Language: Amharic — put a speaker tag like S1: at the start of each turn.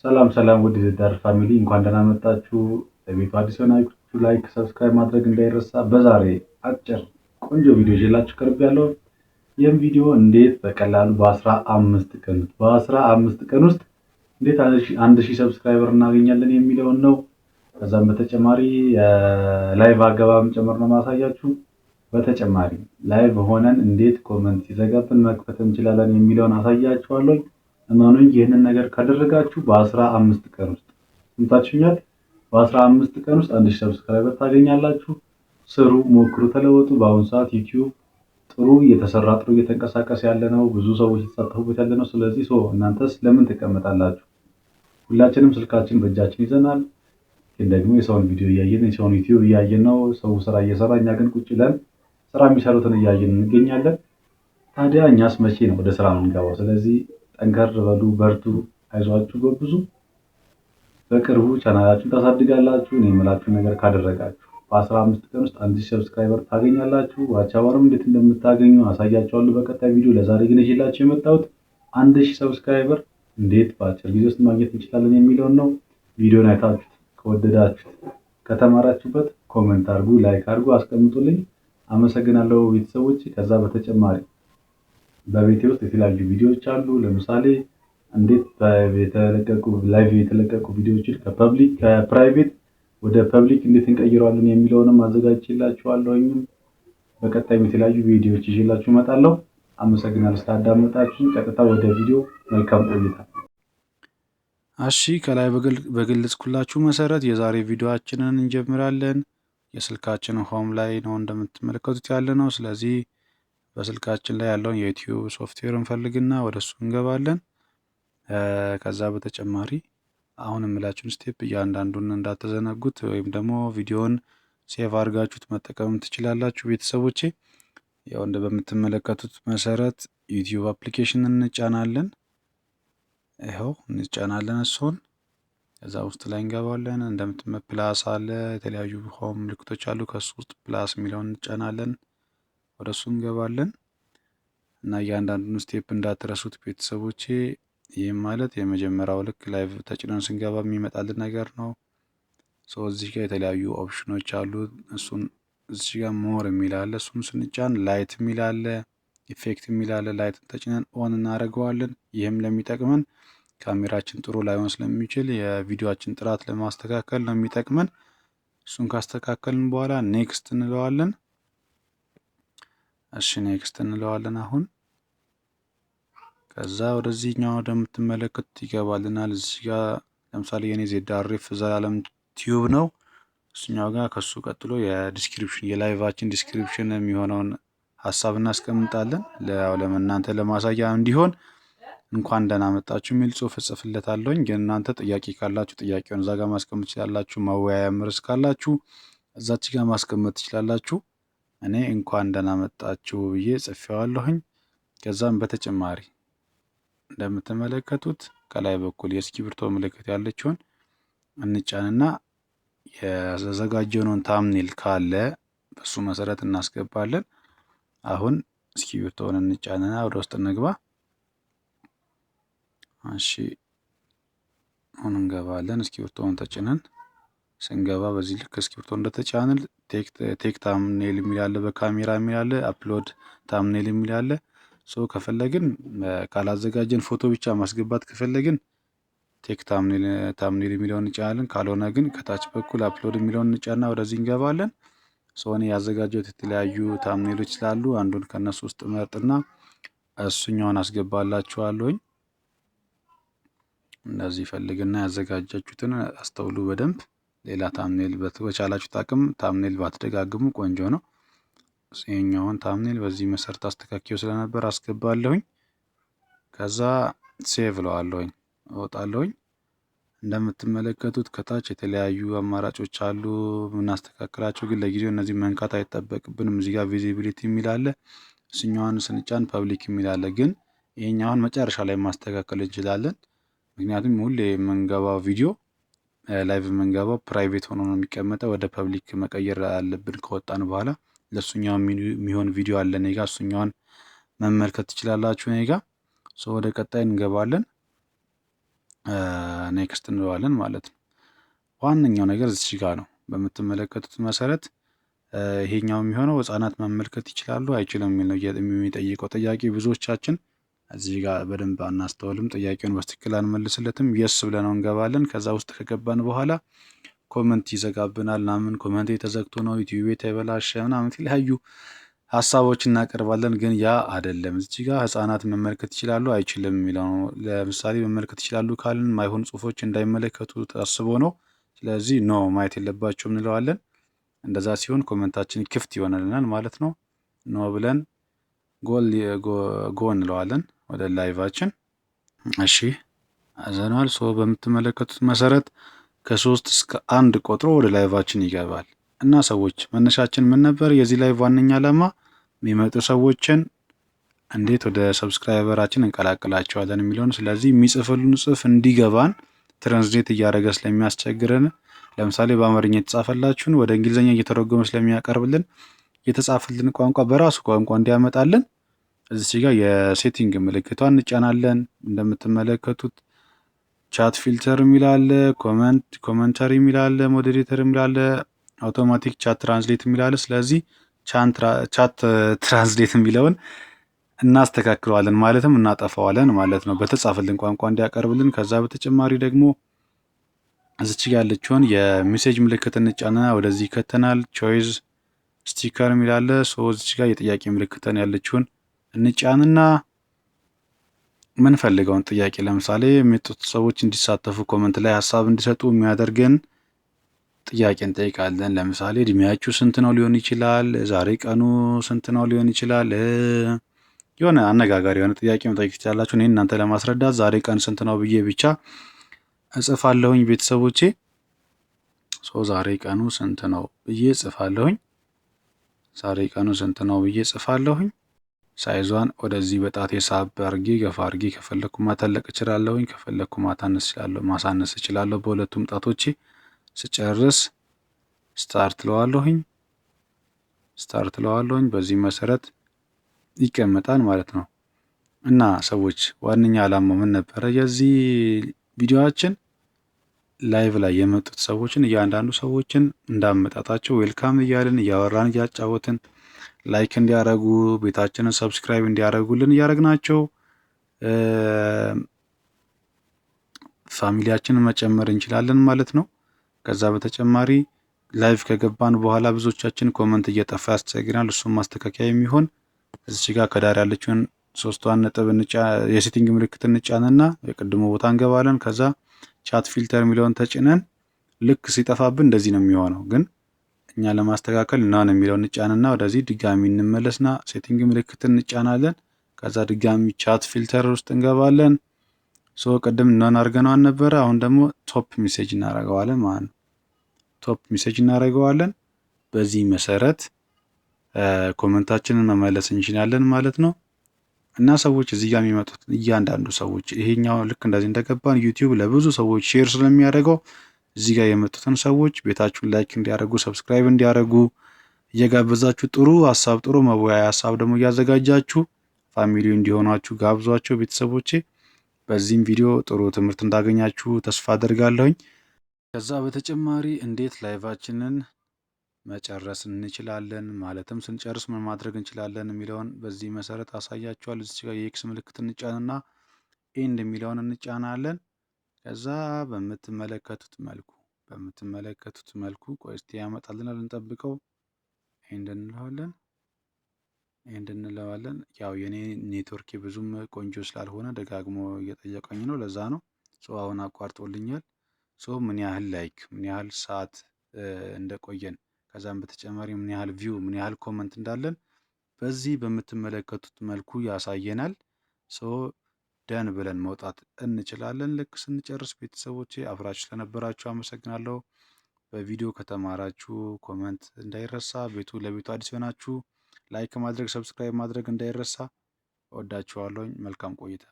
S1: ሰላም ሰላም፣ ውድ የትዳር family፣ እንኳን ደህና መጣችሁ። ለቤቱ አዲስ የሆናችሁ like፣ subscribe ማድረግ እንዳይረሳ። በዛሬ አጭር ቆንጆ ቪዲዮ ይዤላችሁ ቀርቤያለሁ። ይህም ቪዲዮ እንዴት በቀላሉ በ15 ቀን በ15 ቀን ውስጥ እንዴት 1000 subscriber እናገኛለን የሚለውን ነው። ከዛም በተጨማሪ live አገባብም ጭምር ነው ማሳያችሁ። በተጨማሪ live ሆነን እንዴት comment ሲዘጋብን መክፈት እንችላለን የሚለውን አሳያችኋለሁ። እመኑኝ፣ ይህንን ነገር ካደረጋችሁ በ15 ቀን ውስጥ፣ ሰምታችሁኛል፣ በ15 ቀን ውስጥ 1000 subscriber ታገኛላችሁ። ስሩ፣ ሞክሩ፣ ተለወጡ። በአሁኑ ሰዓት ዩቲዩብ ጥሩ እየተሰራ፣ ጥሩ እየተንቀሳቀሰ ያለ ነው። ብዙ ሰዎች የተሳተፉበት ያለ ነው። ስለዚህ so እናንተስ ለምን ትቀመጣላችሁ? ሁላችንም ስልካችን በእጃችን ይዘናል። ግን ደግሞ የሰውን ቪዲዮ እያየን፣ የሰውን ዩቲዩብ እያየን ነው። ሰው ስራ እየሰራ፣ እኛ ግን ቁጭ ብለን ስራ የሚሰሩትን እያየን እንገኛለን። ታዲያ እኛስ መቼ ነው ወደ ስራ የምንገባው? ስለዚህ ጠንከር በሉ፣ በርቱ፣ አይዟችሁ፣ ጎብዙ። በቅርቡ ቻናላችሁን ታሳድጋላችሁ። እኔ የምላችሁን ነገር ካደረጋችሁ በ15 ቀን ውስጥ 1000 subscriber ታገኛላችሁ። Watch hour ም እንዴት እንደምታገኙ አሳያችኋለሁ በቀጣይ ቪዲዮ። ለዛሬ ግን ይዤላችሁ የመጣሁት 1000 subscriber እንዴት በአጭር ጊዜ ውስጥ ማግኘት እንችላለን የሚለውን ነው። ቪዲዮን አይታችሁት ከወደዳችሁት፣ ከተማራችሁበት comment አድርጉ፣ like አድርጉ፣ አስቀምጡልኝ። አመሰግናለሁ ቤተሰቦች። ከዛ በተጨማሪ በቤቴ ውስጥ የተለያዩ ቪዲዮዎች አሉ። ለምሳሌ እንዴት የተለቀቁ live የተለቀቁ ቪዲዮዎችን ከ public፣ ከ private ወደ public እንዴት እንቀይረዋለን የሚለውንም አዘጋጅቼላችኋለሁኝም። በቀጣይም የተለያዩ ቪዲዮዎች ይዤላችሁ እመጣለሁ። አመሰግናለሁ ስላዳመጣችሁኝ። ቀጥታ ወደ ቪዲዮ፣ መልካም ቆይታ።
S2: እሺ፣ ከላይ በገለጽኩላችሁ መሰረት የዛሬ ቪዲዮአችንን እንጀምራለን። የስልካችን home ላይ ነው እንደምትመለከቱት ያለ ነው። ስለዚህ በስልካችን ላይ ያለውን የዩቲዩብ ሶፍትዌር እንፈልግና ወደ እሱ እንገባለን። ከዛ በተጨማሪ አሁን የምላችሁን step እያንዳንዱን እንዳትዘነጉት ወይም ደግሞ ቪዲዮውን save አድርጋችሁት መጠቀም ትችላላችሁ። ቤተሰቦቼ፣ ያው እንደ በምትመለከቱት መሰረት ዩቲዩብ application እንጫናለን። ይኸው እንጫናለን እሱን። ከዛ ውስጥ ላይ እንገባለን። እንደምትመ plus አለ፣ የተለያዩ home ምልክቶች አሉ። ከሱ ውስጥ plus የሚለውን እንጫናለን። ወደ እሱ እንገባለን እና እያንዳንዱን step እንዳትረሱት ቤተሰቦቼ። ይህም ማለት የመጀመሪያው ልክ live ተጭነን ስንገባ የሚመጣልን ነገር ነው። So እዚህ ጋር የተለያዩ ኦፕሽኖች አሉ። እሱን እዚህ ጋር more የሚል አለ። እሱን ስንጫን light የሚል አለ፣ effect የሚል አለ። Light ን ተጭነን on እናደርገዋለን። ይህም ለሚጠቅመን ካሜራችን ጥሩ ላይሆን ስለሚችል የቪዲዮአችን ጥራት ለማስተካከል ነው የሚጠቅመን። እሱን ካስተካከልን በኋላ next እንለዋለን። እሺ፣ next እንለዋለን አሁን። ከዛ ወደዚህኛው ወደምትመለከቱት ይገባልናል። እዚህ ጋር ለምሳሌ የኔ ZRF ዘላለም ቲዩብ ነው። እሱኛው ጋር ከሱ ቀጥሎ የ description፣ የ live ኣችን description የሚሆነውን ሀሳብ እናስቀምጣለን። ለእናንተ ለማሳያ እንዲሆን እንኳን ደህና መጣችሁ የሚል ጽሁፍ እጽፍለታለሁኝ። ግን እናንተ ጥያቄ ካላችሁ ጥያቄውን እዛ ጋር ማስቀመጥ ትችላላችሁ። መወያያ ርዕስ ካላችሁ እዛች ጋር ማስቀመጥ ትችላላችሁ። እኔ እንኳን ደህና መጣችሁ ብዬ ጽፌዋለሁኝ። ከዛም በተጨማሪ እንደምትመለከቱት ከላይ በኩል የእስክሪብቶ ምልክት ያለችውን እንጫንና ያዘጋጀነውን thumbnail ካለ በሱ መሰረት እናስገባለን። አሁን እስክሪብቶውን እንጫንና ወደ ውስጥ እንግባ። እሺ፣ አሁን እንገባለን። እስክሪብቶውን ተጭነን ስንገባ በዚህ ልክ እስክሪብቶ እንደተጫንን take thumbnail የሚል አለ፣ በካሜራ የሚል አለ፣ upload thumbnail የሚል አለ። So ከፈለግን፣ ካላዘጋጀን፣ ፎቶ ብቻ ማስገባት ከፈለግን take thumbnail የሚለውን እንጫናለን። ካልሆነ ግን ከታች በኩል upload የሚለውን እንጫና ወደዚህ እንገባለን። So እኔ ያዘጋጀሁት የተለያዩ thumbnail ኦች ስላሉ አንዱን ከነሱ ውስጥ መርጥና እሱኛውን አስገባላችኋለሁኝ። እንደዚህ ፈልግና ያዘጋጃችሁትን አስተውሉ በደንብ። ሌላ thumbnail በቻላችሁት አቅም thumbnail ባትደጋግሙ ቆንጆ ነው። ይሄኛውን thumbnail በዚህ መሰረት አስተካክዬው ስለነበር አስገባለሁኝ። ከዛ save እለዋለሁኝ፣ እወጣለሁኝ። እንደምትመለከቱት ከታች የተለያዩ አማራጮች አሉ የምናስተካክላቸው፣ ግን ለጊዜው እነዚህ መንካት አይጠበቅብንም። እዚህ ጋር visibility የሚል አለ። እሱኛዋን ስንጫን public የሚል አለ። ግን ይሄኛውን መጨረሻ ላይ ማስተካከል እንችላለን። ምክንያቱም ሁሌ የምንገባው ቪዲዮ፣ live የምንገባው private ሆኖ ነው የሚቀመጠው። ወደ public መቀየር አለብን ከወጣን በኋላ። ለእሱኛው የሚሆን ቪዲዮ አለ እኔ ጋ፣ እሱኛውን መመልከት ትችላላችሁ እኔ ጋ። So ወደ ቀጣይ እንገባለን። Next እንለዋለን ማለት ነው። ዋነኛው ነገር እዚህ ጋር ነው። በምትመለከቱት መሰረት ይሄኛው የሚሆነው ህጻናት መመልከት ይችላሉ አይችልም የሚል ነው የሚጠይቀው ጥያቄ። ብዙዎቻችን እዚህ ጋር በደንብ አናስተውልም፣ ጥያቄውን በትክክል አንመልስለትም። Yes ብለነው እንገባለን። ከዛ ውስጥ ከገባን በኋላ comment ይዘጋብናል ምናምን፣ comment ተዘግቶ ነው፣ ዩቲዩብ የተበላሸ ምናምን የተለያዩ ሀሳቦች እናቀርባለን። ግን ያ አይደለም። እዚህ ጋር ህጻናት መመልከት ይችላሉ አይችልም የሚለው ነው። ለምሳሌ መመልከት ይችላሉ ካልን ማይሆን ጽሁፎች እንዳይመለከቱ ታስቦ ነው። ስለዚህ no፣ ማየት የለባቸውም እንለዋለን። እንደዛ ሲሆን comment ኣችን ክፍት ይሆንልናል ማለት ነው። No ብለን go እንለዋለን ወደ live ኣችን። እሺ፣ አዘነዋል። So በምትመለከቱት መሰረት ከ3 እስከ 1 ቆጥሮ ወደ live ኣችን ይገባል። እና ሰዎች፣ መነሻችን ምን ነበር? የዚህ live ዋነኛ ዓላማ የሚመጡ ሰዎችን እንዴት ወደ subscriber ኣችን እንቀላቅላቸዋለን የሚለውን። ስለዚህ የሚጽፍልን ጽሁፍ እንዲገባን translate እያደረገ ስለሚያስቸግረን፣ ለምሳሌ በአማርኛ የተጻፈላችሁን ወደ እንግሊዝኛ እየተረጎመ ስለሚያቀርብልን፣ የተጻፈልን ቋንቋ በራሱ ቋንቋ እንዲያመጣልን እዚች ጋር የ setting ምልክቷን እንጫናለን። እንደምትመለከቱት chat filter የሚል አለ፣ comment commentary የሚል አለ፣ moderator የሚል አለ፣ automatic chat translate የሚል አለ። ስለዚህ chat translate የሚለውን እናስተካክለዋለን፣ ማለትም እናጠፋዋለን ማለት ነው፣ በተጻፈልን ቋንቋ እንዲያቀርብልን። ከዛ በተጨማሪ ደግሞ እዚች ጋ ያለችውን የ message ምልክት እንጫንና ወደዚህ ይከተናል። Choice sticker የሚል አለ። So እዚች ጋር የጥያቄ ምልክትን ያለችውን እንጫንና ምንፈልገውን ጥያቄ፣ ለምሳሌ የሚመጡት ሰዎች እንዲሳተፉ፣ comment ላይ ሀሳብ እንዲሰጡ የሚያደርገን ጥያቄ እንጠይቃለን። ለምሳሌ እድሜያችሁ ስንት ነው ሊሆን ይችላል። ዛሬ ቀኑ ስንት ነው ሊሆን ይችላል። የሆነ አነጋጋሪ የሆነ ጥያቄ መጠየቅ ትችላላችሁ። እኔ እናንተ ለማስረዳት ዛሬ ቀን ስንት ነው ብዬ ብቻ እጽፋለሁኝ ቤተሰቦቼ። So ዛሬ ቀኑ ስንት ነው ብዬ እጽፋለሁኝ። ዛሬ ቀኑ ስንት ነው ብዬ እጽፋለሁኝ። Size ኧን ወደዚህ በጣቴ ሳብ አርጌ ገፋ አርጌ ከፈለኩ ማተለቅ እችላለሁኝ፣ ከፈለኩ ማታነስ እችላለሁ፣ ማሳነስ እችላለሁ በሁለቱም ጣቶቼ። ስጨርስ start እለዋለሁኝ፣ start እለዋለሁኝ። በዚህ መሰረት ይቀመጣል ማለት ነው። እና ሰዎች፣ ዋነኛ ዓላማው ምን ነበረ? የዚህ ቪዲዮአችን live ላይ የመጡት ሰዎችን፣ እያንዳንዱ ሰዎችን እንዳመጣጣቸው welcome እያልን፣ እያወራን፣ እያጫወትን፣ like እንዲያደርጉ፣ ቤታችንን subscribe እንዲያደርጉልን እያደረግናቸው family ያችንን መጨመር እንችላለን ማለት ነው። ከዛ በተጨማሪ live ከገባን በኋላ ብዙዎቻችን comment እየጠፋ ያስቸግረናል። እሱም ማስተካከያ የሚሆን እዚች ጋር ከዳር ያለችውን ሶስቷን ነጥብ የ setting ምልክት እንጫንና የቅድሙ ቦታ እንገባለን። ከዛ chat filter የሚለውን ተጭነን ልክ ሲጠፋብን እንደዚህ ነው የሚሆነው። ግን እኛ ለማስተካከል none የሚለውን እንጫንና ወደዚህ ድጋሚ እንመለስና setting ምልክት እንጫናለን። ከዛ ድጋሚ chat filter ውስጥ እንገባለን። So ቅድም none አድርገነው ነበረ። አሁን ደግሞ top message እናደርገዋለን ማለት ነው። Top message እናደርገዋለን። በዚህ መሰረት comment ኣችንን መመለስ እንችላለን ማለት ነው። እና ሰዎች፣ እዚህ ጋር የሚመጡት እያንዳንዱ ሰዎች ይሄኛው ልክ እንደዚህ እንደገባን ዩቲዩብ ለብዙ ሰዎች share ስለሚያደርገው እዚህ ጋር የመጡትን ሰዎች ቤታችሁን like እንዲያደርጉ፣ subscribe እንዲያደርጉ እየጋበዛችሁ፣ ጥሩ ሀሳብ፣ ጥሩ መወያያ ሀሳብ ደግሞ እያዘጋጃችሁ family እንዲሆኗችሁ ጋብዟቸው ቤተሰቦቼ። በዚህም ቪዲዮ ጥሩ ትምህርት እንዳገኛችሁ ተስፋ አደርጋለሁኝ። ከዛ በተጨማሪ እንዴት live ኣችንን መጨረስ እንችላለን፣ ማለትም ስንጨርስ ምን ማድረግ እንችላለን የሚለውን በዚህ መሰረት አሳያችኋል። እዚች ጋር የ X ምልክት እንጫንና end የሚለውን እንጫናለን። ከዛ በምትመለከቱት መልኩ ቆይ እስቲ ያመጣልናል፣ እንጠብቀው። End እንለዋለን፣ end እንለዋለን። ያው የኔ ኔትወርክ ብዙም ቆንጆ ስላልሆነ ደጋግሞ እየጠየቀኝ ነው። ለዛ ነው። So አሁን አቋርጦልኛል። So ምን ያህል like፣ ምን ያህል ሰዓት እንደቆየን፣ ከዛም በተጨማሪ ምን ያህል view፣ ምን ያህል comment እንዳለን በዚህ በምትመለከቱት መልኩ ያሳየናል። So done ብለን መውጣት እንችላለን። ልክ ስንጨርስ ቤተሰቦቼ፣ አብራችሁ ስለነበራችሁ አመሰግናለሁ። በቪዲዮ ከተማራችሁ comment እንዳይረሳ። ቤቱ ለቤቱ አዲስ የሆናችሁ like ማድረግ፣ subscribe ማድረግ እንዳይረሳ። እወዳችኋለሁኝ። መልካም ቆይታ።